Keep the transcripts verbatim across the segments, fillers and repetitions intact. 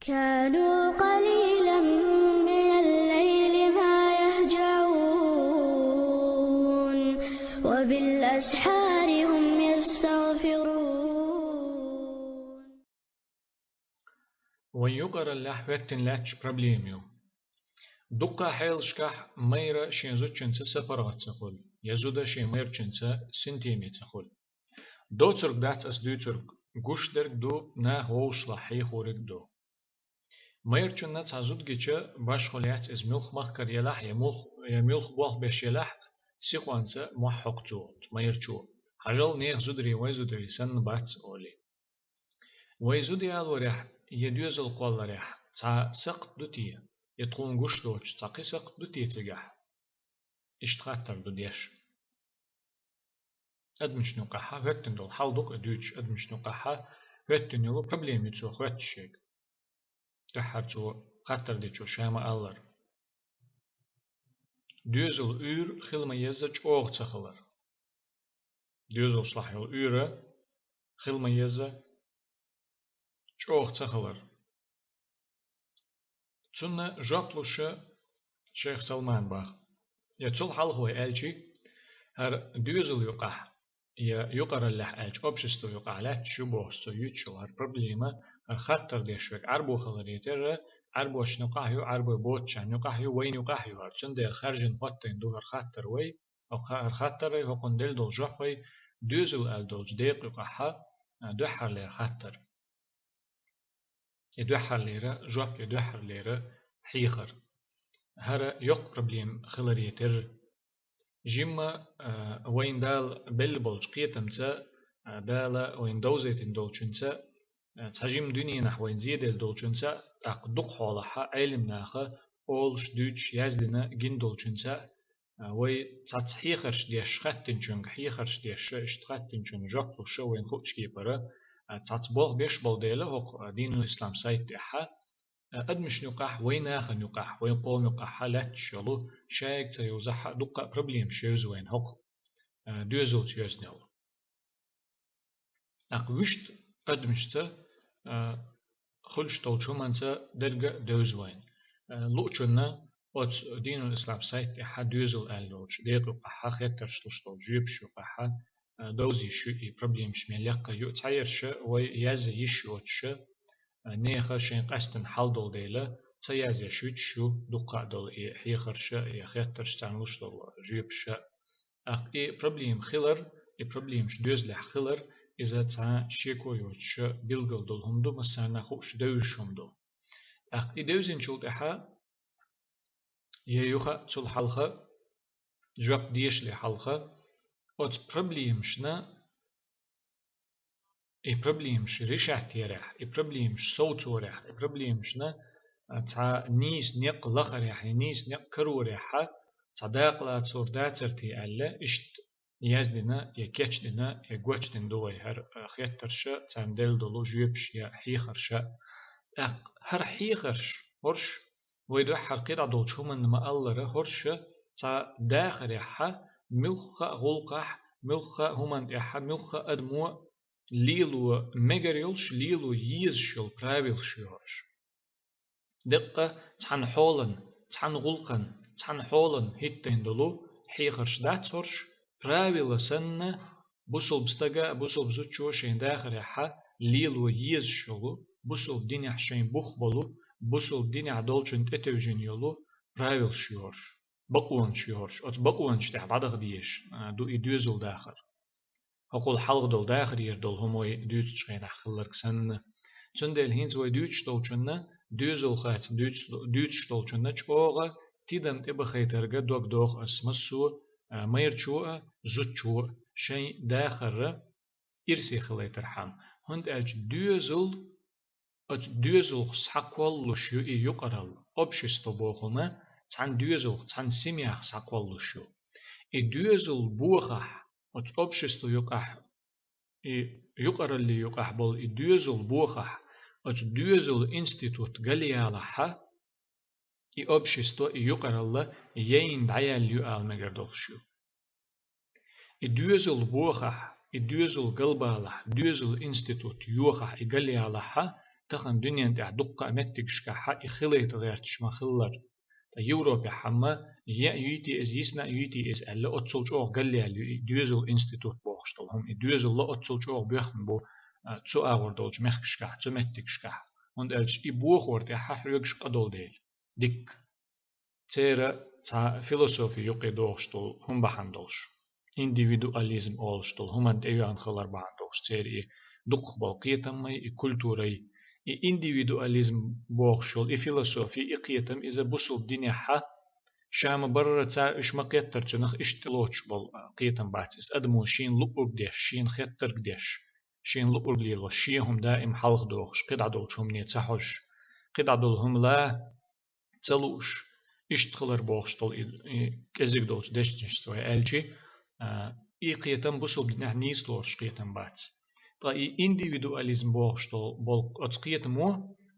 كانوا قليلا من الليل ما يهجعون وبالأسحار هم يستغفرون. Вайн юкъараллехь хӀоьттина лаьтташ проблема ю. Дуккха хьелашкахь майра шен зудчуьнца сапаргӀат ца хуьлу, я зуда шен майрачуьнца синтеме ца хуьлу. Доцург дац ас дуьйцург, гуш дерг ду, наха вовшашлахь хьехориг ду. Майрачунна цхьа зуда гича, башхо лаьцна иза муьлха махкара елахь, я муьлха, я муьлха болх беш елахь, сихонца мохь хьокху цо, майрачо. Хьажал, нехан зударий вайн зударий санна бац, олий. Вайн зуда ялорехь, я доьзал кхолларехь цхьа сакхт ду те, я тхуна гуш доцуш цхьа кхин сакхт ду те цигахь? Иштта хаттар ду деш. Адамашна юкъахь хӀоьттина долу хьал ду-кх и дуьйцуш, адамашна юкъахь хӀоьттина йолу проблема ю цо хӀоьттуш ерг. Дуьххьара цо хаттар дечо ша ма-аллара: доьзал уьйр хила ма-езза чӀогӀа ца хилар. Доьзалшлахь йолу уьйр хила ма-езза чӀогӀа ца хилар. Цунна жоп луш шайх Салмана боху. Я цул хьалха вай аьлча, хӀара доьзал юкъахь, я юкъараллехь аьлча, общество юкъахь лаьтташ ю бохуш цо юьйцуш йолу хӀара проблема, хӀара хаттар деш верг Ӏаьрбо хиларе терра, Ӏаьрбошна юкъахь ю, Ӏаьрбой боцучарна юкъахь ю, вайна юкъахь ю хӀара. Цундела хаьржина хӀоттийна ду хӀара хаттар вай, хӀокху хӀара хаттарай, хӀокхунна делла долу жоппай, доьзал аьлла долчу декъа юкъахь, а, дуьххьарлера хаттар. И дуьххьарлера жоп, и дуьххьарлера хьехар. ХӀара йоккха проблема хиларе терра. Жимма, а, вайна Дала белла болчу кхетамца, а, Дала вайна довзийтина долчуьнца, а, цхьа жима дуьненахь вайна зеделла долчуьнца, тӀаккха дукха хьолахь Ӏелам наха олуш, дуьйцуш, яздина гина долчуьнца, а, вай цхьацца хьехарш деш, хаттинчуьнга хьехарш деш, иштта хаттинчуьнга жоп луш, вайна хуучу кепара, а, цхьацца болх беш болу дела, хӀокху, а, Динул Ислам сайт тӀехь, а, адамашна юкъахь, вайн нахана юкъахь, вайн къоман юкъахь лаьтташ йолу, шайга ца йовзахь а, дуккха а проблемаш евза вайна хӀокху, а, доьзалца йоьзна йолу. ТӀаккха вуьшта адамашца, а, хуьлуш долчу хӀуманца дерг а девза вайна. А, луучунна оцу Динул Ислам сайт тӀехь доьзал аьлла долчу декъа юкъахь хеттарш луш долчу жоьпаш юкъахь, а, довзийш ю и проблемаш мел яккхий ю. Цхьаерш вай язъян йиш йоцуш, а, нехан шайн къаьстина хьал долу дела, ца язъеш юьтуш ю дуккха а долу и хьехарш, и хеттарш, царна луш долу жоьпаш. ТӀаккха и проблема хилар, и проблемаш доьзалехь хилар, иза цхьа шеко йоцуш билгал долу хӀума ду, массарна хууш девзаш хӀума ду. ТӀаккха и девзинчул тӀаьхьа, я юха а цул хьалха, жоп дешале хьалха, оцу проблемашна, и проблемаш решать ярехь, и проблемаш совцорехь, и проблемашна, а, цхьа нийса некъ лахарехь, и нийса некъ карорехь, цхьа дакъа лацор дацар те аьлла, иштта яздина, я кечдина, я гочдина ду вай хӀара, а, хеттарш, царна делла долу жоьпаш, я хьехарш. ТӀаккха хӀара хьехарш, хӀорш, вай дуьххьара кхидӀа долчу хӀуманна ма-аллара, хӀорш цхьа дахарехь, муьлхха а гӀуллакхахь, муьлхха а хӀуманна тӀехь, муьлхха а адамо лело мегар йолуш, лело езаш йолу правилаш ю хӀорш. Деккъа цхьана хьолан, цхьана гӀуллакхан, цхьана хьолан хӀиттийна долу хьехарш дац хӀорш, правила санна, бусулба стага а, бусулба зудчо а шайн дахарехь лело езаш йолу, бусулба динехь шайн бух болу, бусулба динехь долчунна тӀетевжина йолу правилаш ю хӀорш, бакъонаш ю хӀорш, оцу бакъонаш тӀехь дӀадаха дезаш, а, ду и доьзал дахар. ХӀокхул хьалха долу дахарера долу хӀума вай дуьйцучу хенахь хилларг санна. Цундела хӀинца вай дуьйцуш долчунна, доьзалхаца дуьйцу-, дуьйцуш долчунна чӀогӀа тидам тӀебахийтарга дог доху ас массо а, майрачо а, зудчо а, шайн дахарра ирсе хилийтархьама. ХӀунда аьлча доьзал, оцу доьзалх схьакхоллалуш ю и юкъаралла, общество боху хӀума цхьана доьзалх, цхьана семьях схьакхоллалуш ю. И доьзал бохахь, оцу общество юкъахь, и юкъаралле юкъахь болу и доьзал бохахь, оцу доьзал институт галъялахь, и общество, и юкъаралла яйна дӀаяьлла ю ала мегар долуш ю. И доьзал бохахь, и доьзал галбалахь, доьзал институт йохахь, и галъялахь, тахан дуьнен тӀехь дуккха а меттигашкахьа и хилайта гӀерташ ма хиллар. Ткъа Европехь хьамма, е а юйти иза, йисна а юйти иза аьлла, оццул чӀогӀа галъяьлла ю и доьзал институт бохуш долу хӀума. И доьзалла оццул чӀогӀа боьхна бу, а, цу агӀор долчу мехкашкахь, цу меттигашкахь. ХӀунда аьлча и бохор тӀехьа хьоьгуш къа долу дела. Дикка. Церан цхьа философи юкъе догӀуш долу хӀума бахьана долуш, индивидуализм олуш долу хӀуманна тӀейоьгӀна хилар бахьана долуш, церан и дукхахболу кхетаммай, и культурай, и индивидуализм бохуш йолу и философи, и кхетам иза бусулба динехьа ша ма-барра ца уьш ма-кхеттара цуьнах иштта тӀелоцуш болу, а, кхетам бац иза. Адамо шена луург деш, шена хеттарг деш, шена луург лелош, шен хӀума даим хьалха дохуш, кхидӀа долчу хӀумане ца хьожуш, кхидӀа долу хӀума ла ца лууш, иштта хилар бохуш долу и, и кӀезиг долчу дешнашца вай аьлчи, а, и кхетам бусулба динехь нийса лоруш кхетам бац. Ткъа и индивидуализм бохуш долу болу оцу кхетамо,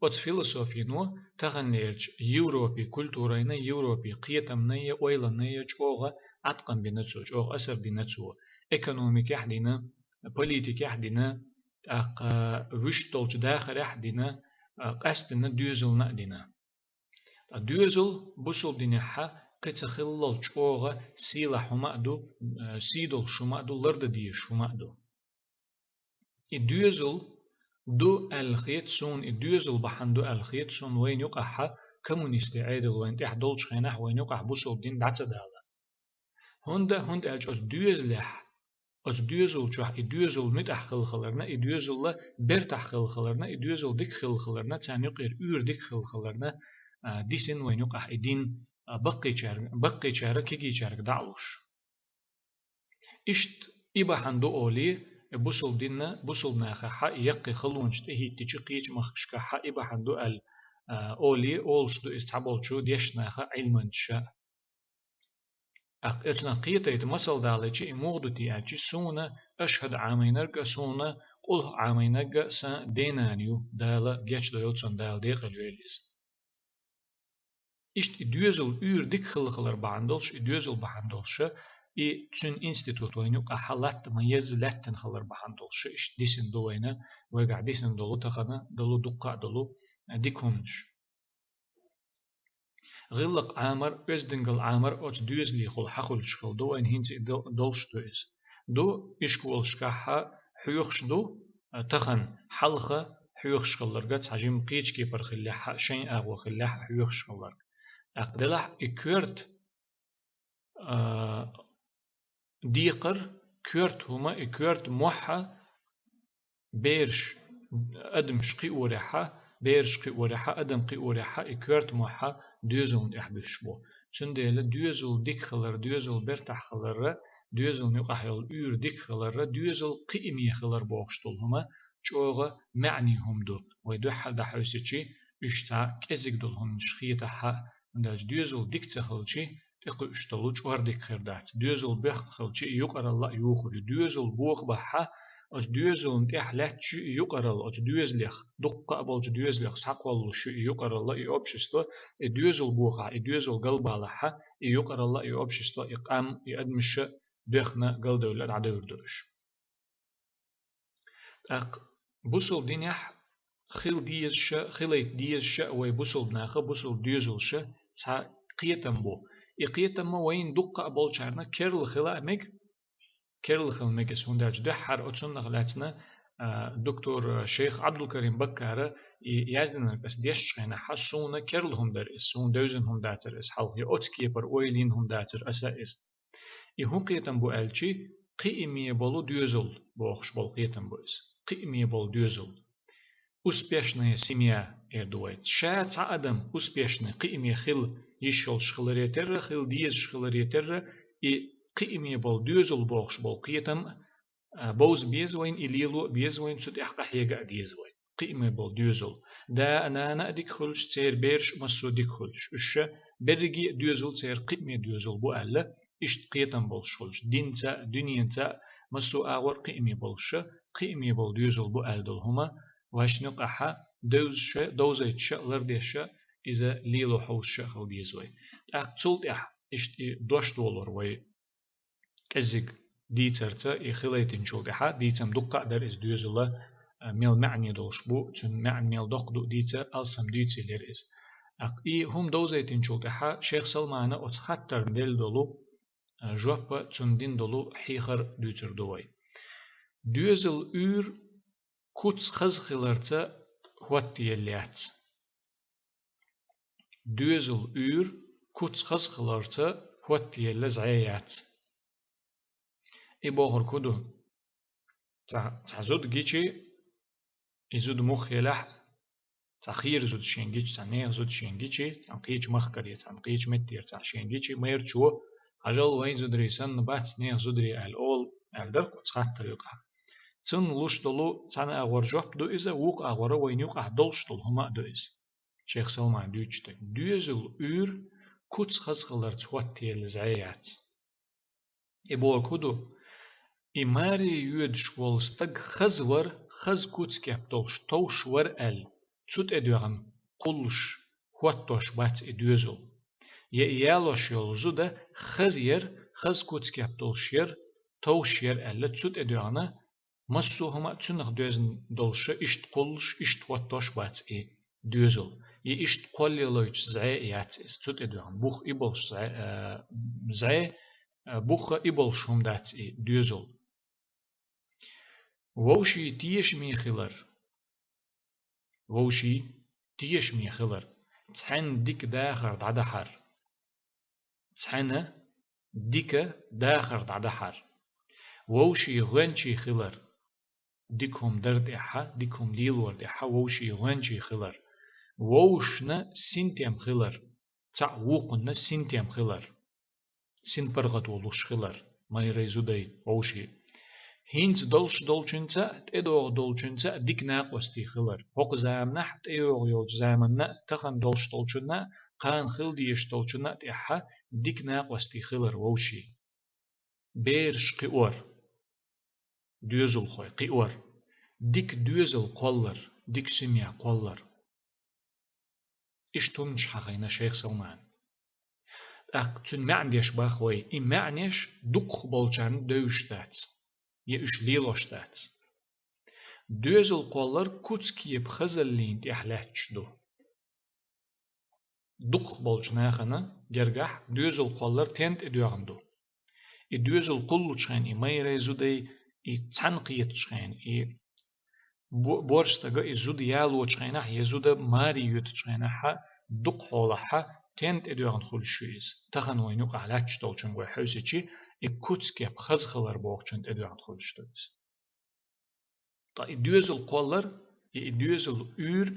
оцу философино таханлерчу Европи культурайна, Европи кхетамна я ойланна я чӀогӀа Ӏаткъам бина цо, чӀогӀа асар дина цо. Экономикехь дина, политикехь дина, тӀаккха вуьшта долчу дахарехь дина, а, къаьсттина доьзална а дина. Ткъа доьзал бусулба динехьа кхин ца хиллал чӀогӀа сийлахь хӀума а ду, э, сий долуш хӀума а ду, лардан дезаш хӀума а ду. И доьзал ду аьлла хета суна, и доьзал бахьана ду аьлла хета суна вайна юкъахьа коммунистийн Ӏедал вайна тӀехь долчу хенахь вайна юкъахь бусулба дин дӀа ца далар. ХӀунда, хӀунда аьлча оцу доьзалехь, оцу доьзал чохь и доьзал муьтӀахь хилла хиларна, и доьзалла бертахь хилла хиларна, и доьзал дика хилла хиларна, царна юкъера уьйр дика хилла хиларна, а, дисина вайна юкъахь и дин, а, баккхийчар-, баккхийчара кегийчаьрга дӀа а луш. Иштта и бахьана ду олий, бусулба динна, бусулба нахахьа яккхий халонаш тӀехӀиттича кхечу махкашкахьа и бахьана ду аьлла, а, олий, олуш ду иза цхьаболчу дешнаха, Ӏилманчаша. ТӀаккха оцунах кхетайта масал далийча, и муха ду те аьлча, суна ашхӀад Ӏамийнарг а, суна къулхӀ Ӏамийнарг а сан денана ю, Дала гечдойла цунна, Дала декъала йойла иза. Иштта и доьзал уьйр дика хилла хилар бахьана долуш, и доьзал бахьана долуша, и цуьнан институт вайна юкъахьа латта ма-езза лаьттина хилар бахьана долуша, иштта дисина ду вайна, вайгахь дисина долу тахана, долу дуккха а долу дика хӀуманаш. ГӀиллакх Ӏамар, оьздангалла Ӏамар оцу доьзалехула хьахуьлуш хилла ду, вайна хӀинца и до-, долуш ду иза. Ду, ишколашкахьа хьоьхуш ду, а, тахана хьалха хьоьхуш хилларга, цхьа жимма кхечу кепара хиллехьа, шайн агӀо хиллехьа хьоьхуш хилларг. ТӀаккха делахь и коьрта, а, декхар, коьрта хӀума, и коьрта мохьа бераш, адамаш кхиорехьа, бераш кхиорехьа, адам кхиорехьа, и коьрта мохьа доьзална тӀехь буьсуш бу. Цундела доьзал дика хилар, доьзал бертахь хиларра, доьзална юкъахь йолу уьйр дика хиларра, доьзал кхиаме хилар бохуш долу хӀума чӀогӀа маьӀний хӀума ду. Вай дуьххьал дӀахьуьйсичи, уьш цхьа кӀезиг долу хӀуманаш хетахьа, хӀунда аьлча доьзал дика ца хилчи, тӀекхуьуш долу чкъор дика хир дац. Доьзал боьхна хилчи, и юкъаралла а юхур ю. Доьзал боху бахьа, оцу доьзална тӀехь лаьттачу и юкъаралла, оцу доьзалех, дуккха а болчу доьзалех схьакхоллалуш ю и юкъаралла, и общество, и доьзал бохахь, и доьзал галбалахьа, и юкъаралла, и общество, и къам, и адамаш а боьхна галдевлла дӀадевр ду уьш. ТӀаккха бусулба динехь хила дезаша, хилайта дезаша вай бусулба наха, бусулба доьзалша цхьа кхетам бу. И кхетамма вайна дуккха а болчарна керла хила а мега, керла хила мега иза, хӀунда аьлча дуьххьара оцуннах лаьцна, а, доктор шейх Ӏабдулкарим Баккара и яздинарг аса дешчу хенахьа суна керла хӀума дара иза, суна девзина хӀума дацара иза хьалха, я оцу кепара ойла йина хӀума дацара аса иза. И хӀун кхетам бу аьлчи, кхиаме болу доьзал бохуш болу кхетам бу иза. Кхиаме болу доьзал. Успешная семья эр ду вай. Ша цхьа адам успешный, кхиаме хила йиш йолуш хиларе терра, хила дезаш хиларе терра, и кхиаме болу доьзал бохуш болу кхетам а, бовза беза вайна, и лело а беза вайна, цу тӀехь къахьега а деза вай. Кхиаме болу доьзал. Да а, нана а дика хуьлуш, церан бераш а массо а дика хуьлуш. Уьш ша берриге а доьзал церан кхиаме доьзал бу аьлла, иштта кхетам болуш хуьлуш. Динца а, дуьненца а, массо а агӀор кхиаме болуш ша, кхиаме болу доьзал бу аьлла долу хӀума, вайшна юкъахьа девзаш а, довзуьйтуш а, лардеш а, иза лело хьовсуш а хила деза вай. ТӀаккха цул тӀаьхьа иштта и дош долор вай кӀеззиг дийцарца и хилайтинчул тӀаьхьа, дийцам дуккха а дара иза доьзала, а, мел маьӀне долуш бу, цуьнан маьӀна мел доккха ду дийца, алсам дийцилира иза. ТӀаккха и хӀума довзийтинчул тӀаьхьа шайх Салмана оцу хаттарна делла долу, а, жоп а, цунна дина долу хьехар дуьйцур ду вай. Доьзал уьйр куц хаза хиларца хӀоттаелла яц. Доьзал уьйр куц хаза хиларца хӀоттаелла зӀе яц. И бохург хӀун ду? Цхьа, цхьа зуда гичи, и зуда мух елахь, цхьа хийра зуда шен гичи, цхьа нехан зуда шен гичи, цхьа кхечу махкара, цхьа кхечу меттера цхьа шен гичи, майрачо, хьажал, вайн зударий санна бац нехан зударий аьлла олу, аьлла дара кху цхьаттар юкъахь. Цунна луш долу цхьана агӀор жоп ду иза, вукху агӀора вайна юкъахь долуш долу хӀума а ду иза. Шайх Салман дуьйцуш дерг: доьзал уьйр куц хаза хиларца хӀоттаелла зӀе яц. И бохург хӀун ду? И маре йоьдуш волу стаг хаза вар, хаза куц-кеп долуш товш вар аьлла, цу тӀедоьгӀна кхуллуш, хӀоттош бац и доьзал. Я и ялош йолу зуда хаза яр, хаза куц-кеп долуш яр, товш яр аьлла, цу тӀедоьгӀна массо а хӀума а цуьнах доьзна долуша иштта кхуллуш, иштта хӀоттош бац и доьзал. И иштта кхоллалуьйтуш зӀе а яц иза, цу тӀедоьгӀна бух и болуш зӀе, а, зӀе, а, бух а и болуш хӀума дац и доьзал. Вовшийн тешаме хилар. Вовшийн тешаме хилар. Цхьаьна дика дахар дӀадахьар. Цхьаьна дика дахар дӀадахьар. Вовшийн гӀоьнчий хилар. Дика хӀума дар тӀехьа, дика хӀума лелор тӀехьа вовшийн гӀоьнчий хилар. Вовшашна синтем хилар. Цхьаъ вукхунна синтем хилар. СинпаргӀато луш хилар, майрай, зудай, вовший. ХӀинца долуш долчуьнца а, тӀедогӀу долчуьнца а дика накъостий хилар. ХӀокху заманахь, тӀейогӀу йолчу заманна а, тахана долуш долчунна а, кхана хила дезаш долчунна а тӀехьа дика накъостий хилар вовший. Бераш кхиор, доьзалхой кхиор, дика доьзал кхоллар, дика семья кхоллар. Иштта хӀуманаш хьахийна шайх Салмана. ТӀаккха цуьнан маьӀна деш боху вай, и маьӀнаш дукхахболчарна девзаш дац, я уьш лелош дац. Доьзал кхоллар куц-кеп хазаллина тӀехь лаьтташ ду. Дукхахболчу нахана гергахь доьзал кхоллар тен тӀедоьгӀна ду? И доьзал кхуллучу хенахь, и майрай, зудай, и цхьаьна кхетачу хенахь, и бо-, боьрша стага и зуда ялочу хенахь, я зуда маре йоьдучу хенахь, дукха хьолахь тен тӀедоьгӀна хуьлуш ю иза? Тахана вайна юкъахь лаьтташ долчуьнга вай хьаьвсичи, и куц-кеп хаза хилар бохучун тӀедоьгӀна хуьлуш ду иза. Ткъа и доьзал кхоллар, и, и доьзал уьйр,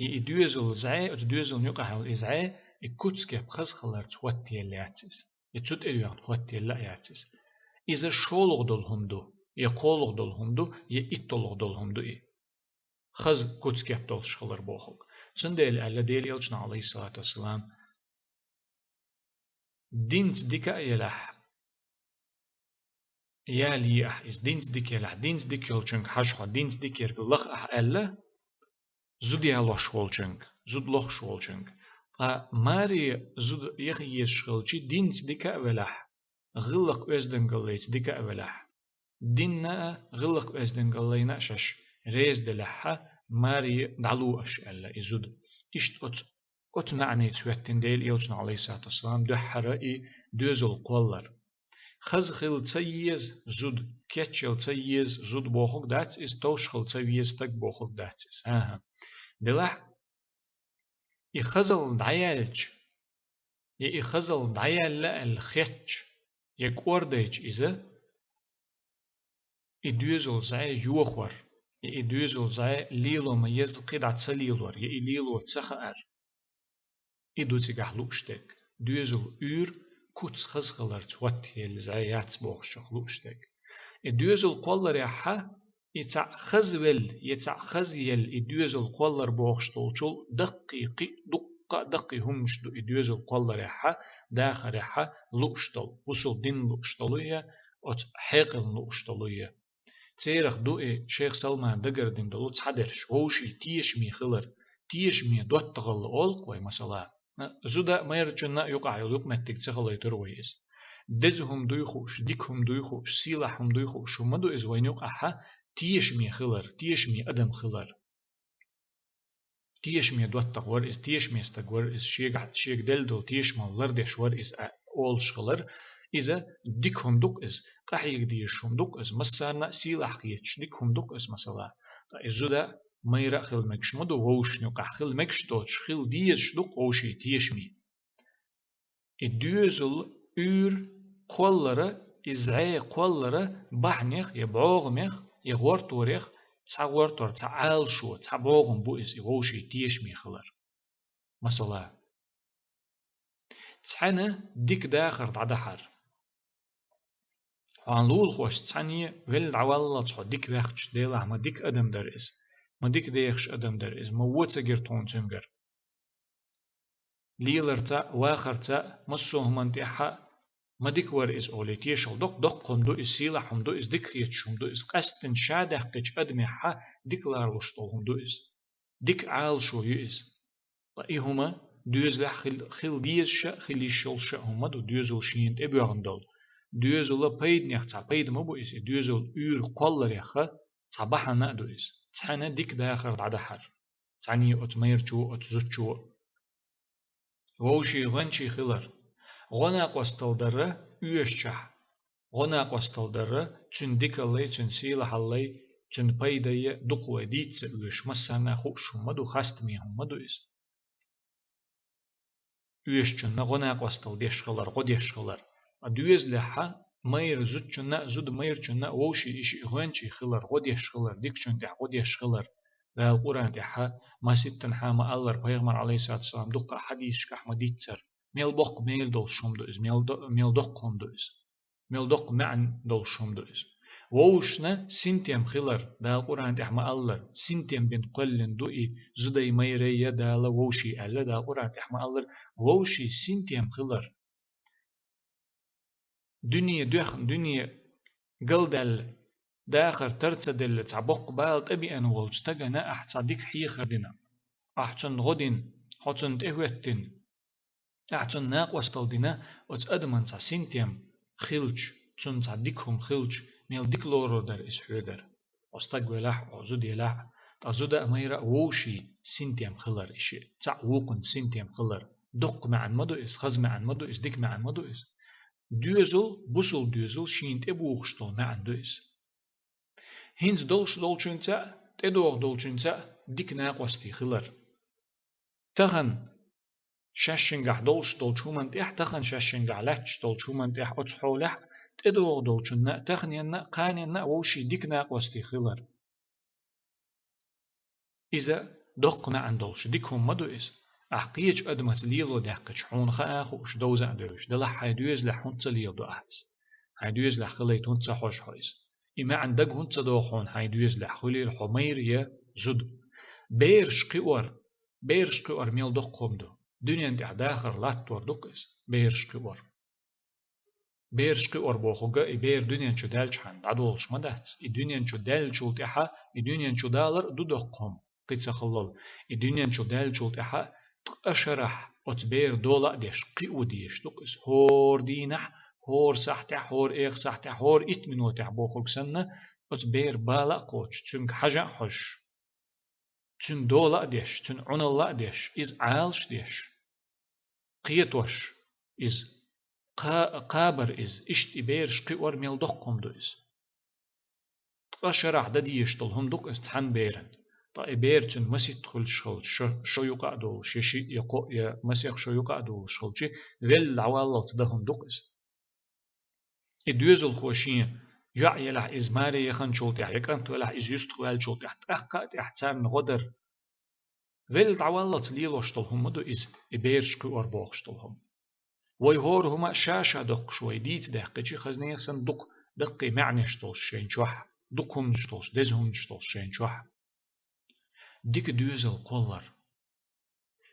и, и доьзал зӀе, оцу доьзална юкъахь йолу и зӀе, и куц-кеп хаза хиларца хӀоттаелла яц иза. И цу тӀедоьгӀна хӀоттаелла а яц иза. Иза шолгӀа долу хӀума ду, я кхоалгӀа долу хӀума ду, я итталгӀа долу хӀума ду и. Хаза куц-кеп долуш хилар бохург. Цундела аьлла Делан Элчано, Ӏалайхиссалату вассалам, динца дика а елахь, ялае ахь иза, динца дика елахь, динца дика йолчуьнга хьажа хьо, динца дика ерг лаха ахь аьлла, зуда ялош волчуьнга, зуда лохуш волчуьнга. Ткъа маре зуда яха езаш хилчи, динца дика а велахь, гӀиллакх-оьздангаллица дика а велахь, динна а, гӀиллакх-оьздангаллина а шаьш реза делахь, маре дӀало аша аьлла и зуда. Иштта оцу, оцу маьӀница хӀоьттина Делан Элчано, Ӏалайхиссалату вассалам, дуьххьара и доьзал кхоллар. Хаза хила ца еза зуда, кечъяла ца еза зуда бохург дац иза, товш хила ца веза стаг бохург дац иза. ХӀан-хӀа. Делахь, и хазалла дӀаяьлча, я и хазалла дӀаяьлла аьлла хетча, я кӀордайча иза, и доьзал зӀе йохор, я и доьзал зӀе лело ма еза кхидӀа ца лелор, я и лело ца хаар. И ду цигахь лууш дерг. Доьзал уьйр куц хаза хиларца хӀоттаелла зӀе яц бохуш чохь лууш дерг. И доьзал кхолларехь, и цхьаъ хаза велла, я цхьаъ хаза елла, и доьзал кхоллар бохуш долчул даккхий кхин а, дуккха а даккхий хӀуманаш ду и доьзал кхолларехь, дахарехь лууш долу, бусалба динна лууш долу я, оцу хьекъална лууш долу я. Церах ду и шайх Салмана дагардина долу цхьадерш: вовшийн тешаме хилар, тешаме доттагӀалла олу-кх вай, масала. Зуда а, майрачунна а юкъахь йолу юкъаметтиг ца хилийтур вай иза. Деза хӀума дуй хууш, дика хӀума дуй хууш, сийлахь хӀума дуй хууш хӀума ду иза вайна юкъахь, тешаме хилар, тешаме адам хилар. Тешаме доттагӀа вар иза, тешаме стаг вар иза, шегахь, шега делла долу тешамал лардеш вар иза а олуш хилар. Иза дика хӀума ду-кх иза, къахьега дезаш хӀума ду-кх иза, массарна а сийлахь хеташ дика хӀума ду-кх иза, масала. Ткъа и зуда а, майра а хила мегаш ма ду вовшашна юкъахь, хила мегаш доцуш, хила дезаш ду-кх вовшийн тешаме. И доьзал уьйр кхоллара, и зӀе кхоллара бахьанех я бӀогӀамех, я гӀорторех цхьа гӀортор, цхьа Ӏалашо, цхьа бӀогӀам бу иза, и вовшийн тешаме хилар. Масала, цхьаьна дика дахар дӀадахьар. Хьуна лулахошца цхьаьна велла дӀаваллалц хьо дика ваьхча, делахь ма дика адам дара иза, ма дика дехаш адам дара иза, ма вон ца гира тхуна цуьнгара. Леларца а, вахарца а, массо а хӀуманна тӀехь а ма дика вара иза олий тешал доккху, доккха хӀума ду иза, сийлахь хӀума ду иза, дика хеташ хӀума ду иза, къаьсттина ша даьккхича адамехь а дика ларалуш долу хӀума ду иза. Дика Ӏалашо ю иза. Ткъа и хӀума доьзалехь хил-, хила дезаш а, хила йиш йолуш а хӀума ма ду, доьзал шена тӀебоьгӀна долу. Доьзала пайданех цхьа пайда ма бу иза, и доьзал уьйр кхолларех цхьа бахьана а ду иза. Цхьаьна дика дахар дӀадахьар. Цхьаьна оцу майрачо, оцу зудчо. Вовшийн гӀоьнчий хилар. ГӀо-накъосталла дара оьшучохь. ГӀо-накъосталла дара, цуьнан дикаллай, цуьнан сийлахьаллай, цуьнан пайдайя дукха вай дийца ца оьшу, массарна а хууш хӀума ма ду, хастаме хӀума ма ду иза. Оьшучунна гӀо-накъосталла деш хилар, гӀо деш хилар. Ткъа доьзалехь а майра зудчунна а, зуда майрачунна а вовшийн и шиъ гӀоьнчий хилар, гӀо деш хилар, дикачунна тӀехь гӀо деш хилар. Дала Къуръан тӀехь а, маситтанхьа а ма-аллара, пайхамар, Ӏалайхиссалату вассалам, дуккха а хьадисашкахь ма дийццара. Мел боккха мел долуш хӀума ду иза, мел до-, мел доккха хӀума ду иза. Мел доккха маьӀна долуш хӀума ду иза. Вовшашна синтем хилар, Дала Къуръан тӀехь ма-аллара, синтем бина кхоьллина ду и зудай майрайя Дала вовший аьлла, Дала Къуръан тӀехь ма-аллара, вовшийн синтем хилар. Дуьне доьхна, дуьне галдаьлла, дахар тар ца делла, цхьа боккха бала тӀебеана волчу стагана ахь цхьа дика хьехар дина, ахь цунна гӀо дина, хьо цунна тӀехӀоьттина, ахь цунна накъосталла дина, оцу адаман цхьа синтем хилча, цунна цхьа дика хӀума хилча, мел дика лорур дара иза хьоьгара. Хьо стаг велахь а, хьо зуда елахь а, ткъа зуда а, майра а вовшийн синтем хилар и шиъ, цхьаъ вукхунна синтем хилар. Доккха маьӀна ма ду иза, хаза маьӀна ма ду иза, дика маьӀна ма ду иза. Доьзал, бусалба доьзал шена тӀебухуш долу маьӀна ду иза. ХӀинца долуш долчуьнца а, тӀедогӀу долчуьнца а дика накъостий хилар. Тахана шаьшшингахь долуш долчу хӀуманна тӀехь, тахана шаьшшингахь лаьтташ долчу хӀуманна тӀехь оцу хьолехь а тӀедогӀу долчунна а, таханенна а, кханенна а вовшийн дика накъостий хилар. Иза доккха маьӀна долуш дика хӀума ма ду иза. Ахь кхечу адамаца лело даьккхича, хьуна хаа а хууш, довза а девзаш, делахь хьайн доьзалехь хӀунда ца леладо ахь иза? Хьайн доьзалехь хилийта хӀунда ца хьожу хьо иза? И маьӀна дага хӀунда ца догӀу хьуна хьайн доьзалехь, хуьлийла хьо майра я зуда? Бераш кхиор, бераш кхиор мел доккха хӀума ду. Дуьнен тӀехь дахар латтор ду-кх иза, бераш кхиор. Бераш кхиор бохург а, и бер дуьнен чу даьллачхьана дӀадолуш ма дац. И дуьнен чу даьллачул тӀаьхьа, и дуьнен чу далар а ду доккха хӀума, кхин ца хиллал. И дуьнен чу даьллачул тӀаьхьа ткъа шарахь оцу бер дола а деш, кхио дезаш ду-кх иза. ХӀора дийнахь, хӀора сахьтехь, хӀора эха сахьтехь, хӀора итт минотехь бохург санна, оцу бер бала а кхочуш, цуьнга хьажа а хьожуш, цуьнан дола а деш, цуьнан Ӏуналла а деш, иза Ӏалаш а деш, кхетош иза, кха-, кхабар иза, иштта и бераш кхиор мел доккха хӀума ду иза. Ткъа шарахь дан дезаш долу хӀума ду-кх иза цхьана беран. Ткъа и бер цуьнан маситта хуьлуш хилча, шо, шо юкъа а долуш, я шиъ, я кхоъ, я масех шо юкъа а долуш хилча, велла дӀаваллалц дан хӀума ду-кх иза. И доьзалхо шен йоӀ елахь, иза маре яханчул тӀаьхьа, я кӀант велахь, иза юьстах ваьллачул тӀаьхьа, тӀаккха а тӀаьхьа царна гӀо дар. Велла дӀаваллалц лелош долу хӀума ма ду иза, и бераш кхиор бохуш долу хӀума. Вай хӀора хӀума а ша-ша доккхуш вай дийца даьккхича, хаза нехан санна дукха даккхий маьӀнеш долуш шайна чохь, дукха хӀуманаш долуш, деза хӀуманаш долуш шайна чохь. Дика доьзал кхоллар.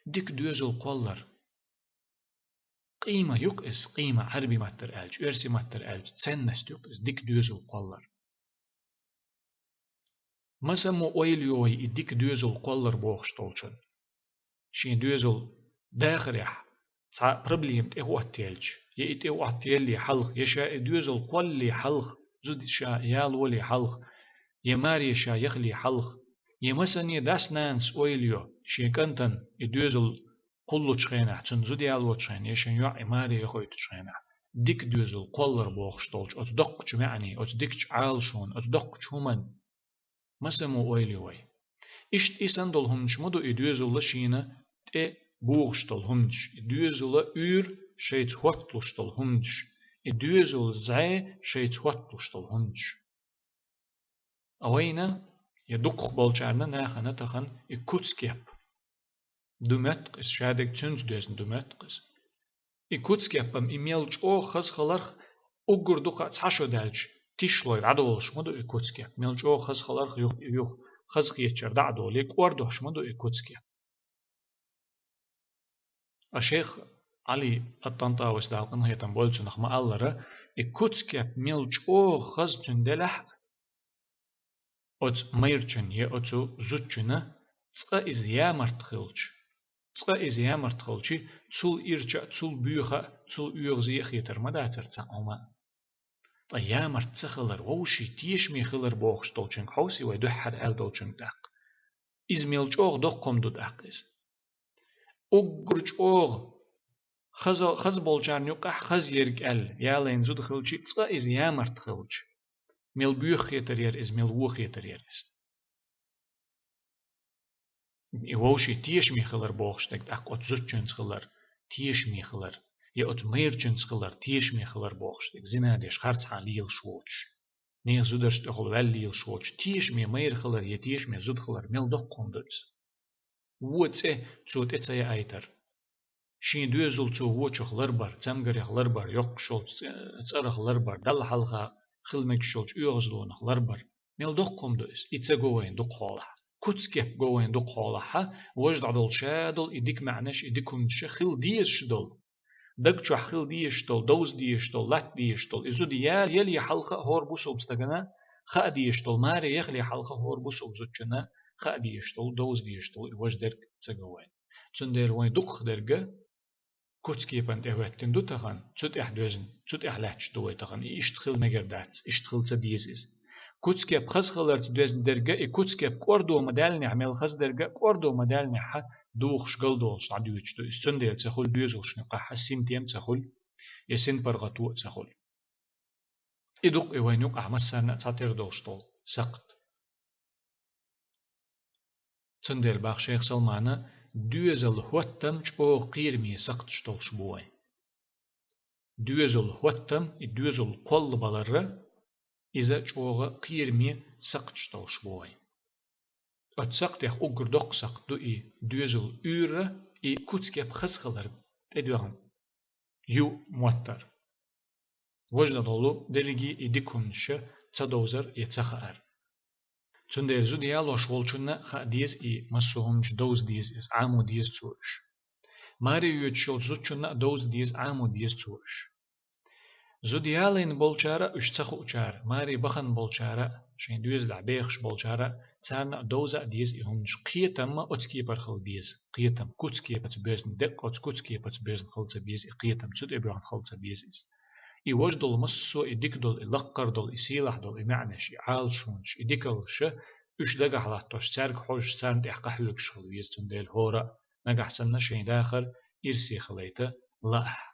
Дика доьзал кхоллар. Къийма ю-кх иза, къийма Ӏаьрби маттара аьлча, оьрси маттара аьлча, ценность ю-кх иза, дика доьзал кхоллар. Масаммо ойла йо вай и дика доьзал кхоллар бохуш долчун. Шен доьзал дахарехь цхьа проблема тӀехӀоттаелча, я и тӀехӀоттаелле хьалха, я ша и доьзал кхоллале хьалха, зуда ша ялоле хьалха, е маре ша яхале хьалха, е масане дас-нанас ойла йо шен кӀантана и доьзал кхуллучу хенахь, цунна зуда ялочу хенахь, е шен йоӀ и маре яхийтучу хенахь, дика доьзал кхоллар бохуш долчу оцу доккхачу маьӀне, оцу дикачу Ӏалашонан, оцу доккхачу хӀуманна масамо ойла ю вай. Иштта и санна долу хӀуманаш ма ду и доьзалла шена тӀе бухуш долу хӀуманаш, и доьзалла уьйр шайца хӀотталуш долу хӀуманаш, и доьзалла зӀе шайца хӀотталуш долу хӀуманаш. А вайна, я дукхах болчарна нахана тахана и куцкеп ду моьтту иза, шадерг цуьнца доьзна ду моьтту иза. И куцкепам и мел чӀогӀа хаза хиларх, уггар дукха цхьа шо даьлча, тишлой дӀадолуш ма ду и куцкеп. Мел чӀогӀа хаза хиларх юха, юха хазахетачара дӀа а долий, кӀордош ма ду и куцкеп. А шейх Ӏали ат-ТӀантӀавис, Дала къинхетам бойла цунах, ма-аллара, и куцкеп мел чӀогӀа хаза цуьнан делахь а, оцу майрачун я оцу зудчунна цкъа иза ямарта хилча, цкъа иза ямарта хилча, цул ирча а, цул боьха а, цул оьгӀазе а хетар ма дацара цхьа хӀума. Ткъа ямарта ца хилар, вовшийн тешаме хилар бохуш долчуьнга хьовсий вай, дуьххьара аьлла долчуьнга тӀаккха. Иза мел чӀогӀа доккха хӀума ду тӀаккха иза. Уггар чӀогӀа хаза, хаза болчарна юкъахь хаза ерг аьлла, ялийна зуда хилча, цкъа иза ямарта хилча, мел боьха хетар яра иза, мел вон хетар яра иза. И вовшийн тешаме хилар бохуш дерг тӀаккха оцу зудчуьнца хилар тешаме хилар, я оцу майрачуьнца хилар тешаме хилар бохуш дерг, зина деш харцхьа лелаш воцуш, нехан зударшна тӀехула ваьлла лелаш воцуш, тешаме майра хилар я тешаме зуда хилар мел доккха хӀума ду иза. Вон цӀе цо тӀе ца яийтар. Шен доьзал цо вочух ларбар, цамгарех ларбар, йоккхуш йолчу цӀ-, цӀарах ларбар, Далла хьалха хила мегаш йолчу оьгӀазлонах ларбар. Мел доккха хӀума ду иза. И ца го вайна дукха хьолахь. Куцкеп го вайна дукха хьолахь, важа дӀадолу ша долу и дика маьӀнаш, и дика хӀуманаш хила дезаш долу. Даг чохь хила дезаш долу, довза дезаш долу, латта дезаш долу. И зуда я-, яле хьалха а хӀора бусалба стагана хаа дезаш долу, маре яхале хьалха а хӀора бусалба зудчунна хаа дезаш долу, довза дезаш долу и важа дерг ца го вайна. Цундела вайн дукхах дерг куцкепана тӀе хӀоьттина ду тахана, цу тӀехь доьзна, цу тӀехь лаьтташ ду вай тахана, и иштта хила мегар дац, иштта хила ца деза иза. Куцкеп хаза хиларца доьзна дерг а, и куцкеп кӀордо ма даьллинехь, мел хаза дерг а кӀордо ма даьллинехь, духуш галдолуш дӀадоьдуш ду иза. Цундела ца хуьлу доьзалшна юкъахь синтем, ца хуьлу, я синпаргӀато а ца хуьлу. И ду-кх и вайна юкъахь массарна а цхьатера долуш долу сакхт. Цундела боху шайх Салмана: «Доьзал хӀоттам чӀогӀа кхераме сакхташ долуш бу вайн». Доьзал хӀоттам, и доьзал кхоллабалар, иза чӀогӀа кхераме сакхташ долуш бу вайн. Оцу сакхтех уггар доккха сакхт ду и доьзал уьйр а, и куцкеп хаза хилар тӀедоьгӀна ю моттар. Важа долу дерриге и дика хӀуманаш ца довзар я ца хаар. Цундела зуда ялош волчунна хаа деза и массо а хӀуманаш довза деза иза, Ӏамо деза цо уьш. Маре йоьдуш йолчу зудчунна а довза деза, Ӏамо деза цо уьш. Зуда ялийна болчара а, уьш ца хуучара, маре бахана болчара а, шайн доьзалехь бехаш болчара а, царна а довза а деза и хӀуманаш. Кхетам а оцу кепара хила беза, кхетам, куцкепаца боьзна, деккъа оцу куцкепаца боьзна хила ца беза и кхетам, цу тӀе боьгӀна хила ца беза иза. И важа долу массо а, и дика долу, и лаккхара долу, и сийлахь долу, и маьӀнаш, и Ӏалашонаш, и дикаллаш, уьш дагахь латтош, цаьрга хьожуш, царна тӀехь къахьоьгуш хила веза, цундела хӀора а нагахь санна шайн дахар ирсе хилийта лаахь.